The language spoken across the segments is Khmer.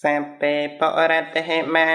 សពេបរតហេមា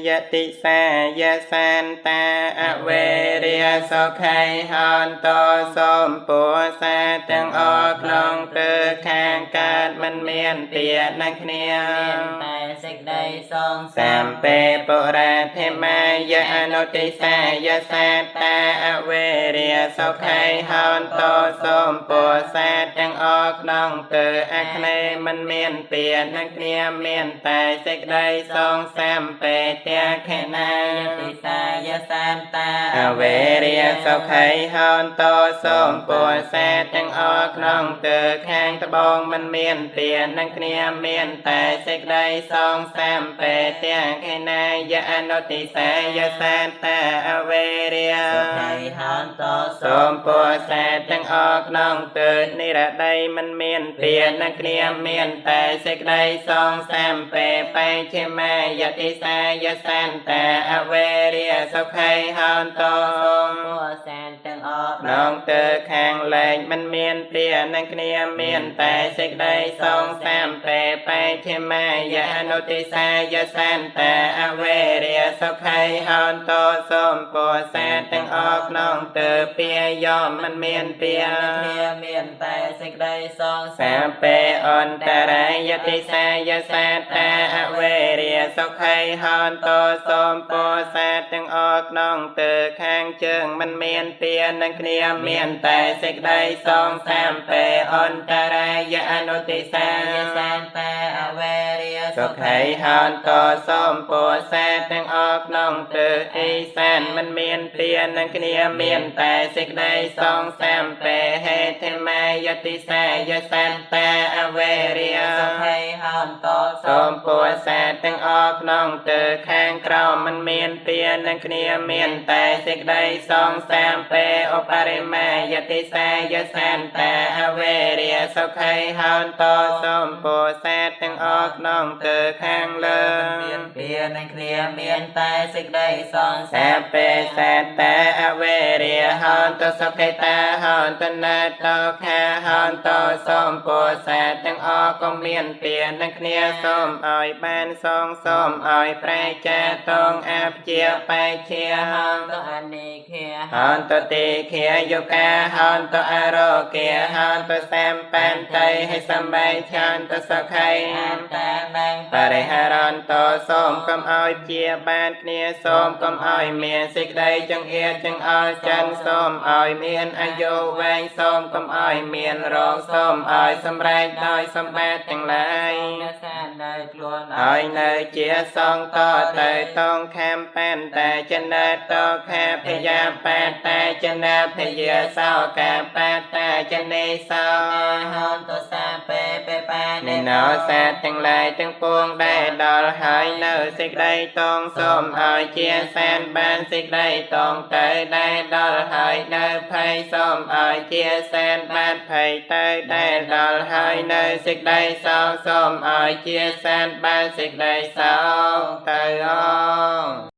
យតិសាយសានតាអវេរិយសុខៃហន្តោសូមពោសាទាំងអស់ក្នុងទិសខាងកើតមិនមានទានឹងគ្នា មានតែសេចក្តីសង សំពេពុរាធិមាយអនុតិសាយសាតាអវេរិយសុខៃហន្តោសូមពោសាទាំងអស់ក្នុងទិសអាគ្នេយ៍មិនមានទានឹងគ្នាមានតែសេចក្តីសងសំពេទាខេណា យតិសាយសានតា អវេរិយសុខៃហន្តោសូមពោសាទាំងអស់ក្នុងទិសខាងត្បូងមិនមានទានឹងគ្នាមានតែសេចក្តីសងសំពេទាខេណាយអនុតិសាយសាតាអវេរិយ សុខៃហន្តោ សូមពោសាទាំងអស់ក្នុងទិសនិរតីមិនមានទានឹងគ្នាមានតែសេចក្តីសងសំពេបេជ្ជមាយតិសាយសានតាអវេរិយសុខៃហន្តោ សូមពោសានទាំងអស់ ក្នុងទិសខាងលែងមិនមានទានឹងគ្នាមានតែសេចក្តីសងសំពេបេជ្ជមាយអនុតិសាយសានតាអវេរិយសុខៃហន្តោសូមពោសាទាំងអស់ក្នុងទិសពាយមមិនមានទា គ្នាមានតែសេចក្តីសង សាពេអន្តរាយតិសាយសាតាអវេរិយសុខៃហន្តោសូមពោសាទាំងអស់ក្នុងទិសខាងជើងមិនមានទានឹងគ្នាមានតែសេចក្តីសងសំពេអន្តរាយអនុតិសា យសានតាអវេរិយ សុខៃហន្តោសូមពោសាទាំងអស់ក្នុងទិសអ៊ីសានមិនមានទានឹងគ្នាមានតែសេចក្តីសងសំពេហេធមាយតិសាយសានតាអវេរិយ សុខៃហន្តោ សូមពោសាទាំងអស់ក្នុងទិសខាងក្រោមមិនមានទានឹងគ្នាមានតែសេចក្តីសងសំពេឧបរិមាយតិសាយសានតាអវេរិយសុខៃហន្តោសូមពោសាទាំងអស់ក្នុងទិសខាងលើ មានទានឹងគ្នាមានតែសេចក្តីសង សាពេសាតាអវេរិយហន្តសុខេតាហន្តនតោខាហន្តោសូមពោសាទាំងអស់កុំមានទានឹងគ្នាសូមឲ្យបានសងសូមឲ្យប្រែចាតងអភិជាបេជា ហន្តអនិខា ហន្តតិខាយុកាហន្តអរោគាហន្តសម្បន្តិហិសម្បេឆន្តសុខៃ អន្តានង បរិហារន្តោសូមកុំឲ្យជាបានគ្នាសូមកុំឲ្យមានសេចក្តីចង្អៀតចង្អល់ចិនសូមឲ្យមានអាយុវែងសូមកុំឲ្យមានរោគសូមឲ្យសម្រេចដោយសម្បត្តិទាំងឡាយ រក្សានៅខ្លួន ឲ្យនៅជាសងតទៅតងខាំបានតែចនតោខាភយាបាតាចនភយាសោកាបាតាចនេសោ ហន្តសាពេពេបា និណោសាទទាំងឡាយទាំងពួងដែលដល់ហើយនៅសេចក្តីតងសូមឲ្យជាសានបានសេចក្តីតងទៅដែលដល់ហើយនៅភ័យសូមឲ្យជាសានបានភ័យទៅដែលដល់ហើយនៅសេចក្តីសោកសូមឲ្យជាសានបានសេចក្តីសោកទៅអង